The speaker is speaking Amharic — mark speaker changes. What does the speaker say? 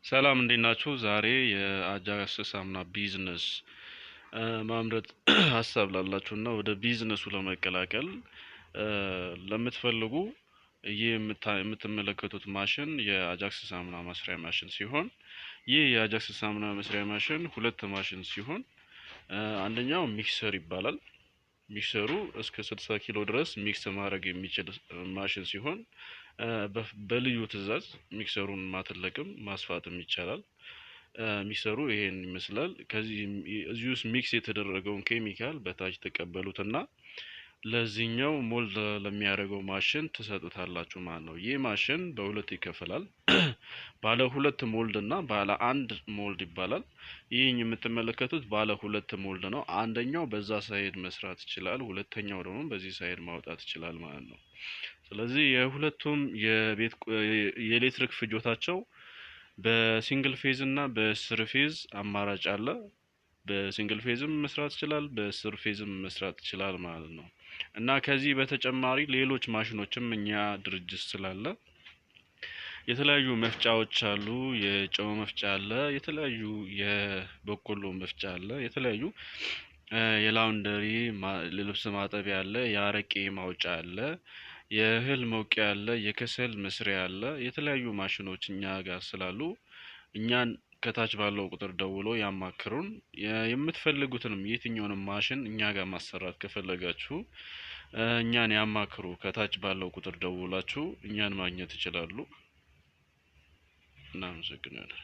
Speaker 1: ሰላም እንዴት ናችሁ? ዛሬ የአጃክስ ሳሙና ቢዝነስ ማምረት ሀሳብ ላላችሁ እና ወደ ቢዝነሱ ለመቀላቀል ለምትፈልጉ ይህ የምትመለከቱት ማሽን የአጃክስ ሳሙና መስሪያ ማሽን ሲሆን፣ ይህ የአጃክስ ሳሙና መስሪያ ማሽን ሁለት ማሽን ሲሆን አንደኛው mixer ይባላል። Mixer ኡ እስከ 60 ኪሎ ድረስ mix ማድረግ የሚችል ማሽን ሲሆን በልዩ ትዕዛዝ mixer ኡን ማተለቅም ማስፋትም ይቻላል። Mixer ኡ ይሄን ይመስላል። ከዚህ እዚህ ውስጥ mix የተደረገውን ኬሚካል በታች ተቀበሉትና ለዚህኛው mold ለሚያደርገው ማሽን ትሰጡታላችሁ ማለት ነው። ይህ ማሽን በሁለት ይከፈላል። ባለ ሁለት mold እና ባለ አንድ mold ይባላል። ይህ የምትመለከቱት ባለ ሁለት mold ነው። አንደኛው በዛ side መስራት ይችላል፣ ሁለተኛው ደግሞ በዚህ side ማውጣት ይችላል ማለት ነው። ስለዚህ የሁለቱም የቤት የኤሌክትሪክ ፍጆታቸው በ single phase እና በ three phase አማራጭ አለ። በ single phase ም መስራት ይችላል፣ በ three phase ም መስራት ይችላል ማለት ነው። እና ከዚህ በተጨማሪ ሌሎች ማሽኖችም እኛ ድርጅት ስላለ የተለያዩ መፍጫዎች አሉ። የጨው መፍጫ አለ፣ የተለያዩ የበቆሎ መፍጫ አለ፣ የተለያዩ የ laundry ልብስ ማጠቢያ አለ፣ የአረቄ ማውጫ አለ፣ የእህል መውቂያ አለ፣ የከሰል መስሪያ አለ። የተለያዩ ማሽኖች እኛ ጋር ስላሉ እኛን ከታች ባለው ቁጥር ደውሎ ያማክሩን። የምትፈልጉትንም የትኛውንም ማሽን እኛ ጋር ማሰራት ከፈለጋችሁ እኛን ያማክሩ። ከታች ባለው ቁጥር ደውላችሁ እኛን ማግኘት ይችላሉ። እናመሰግናለን።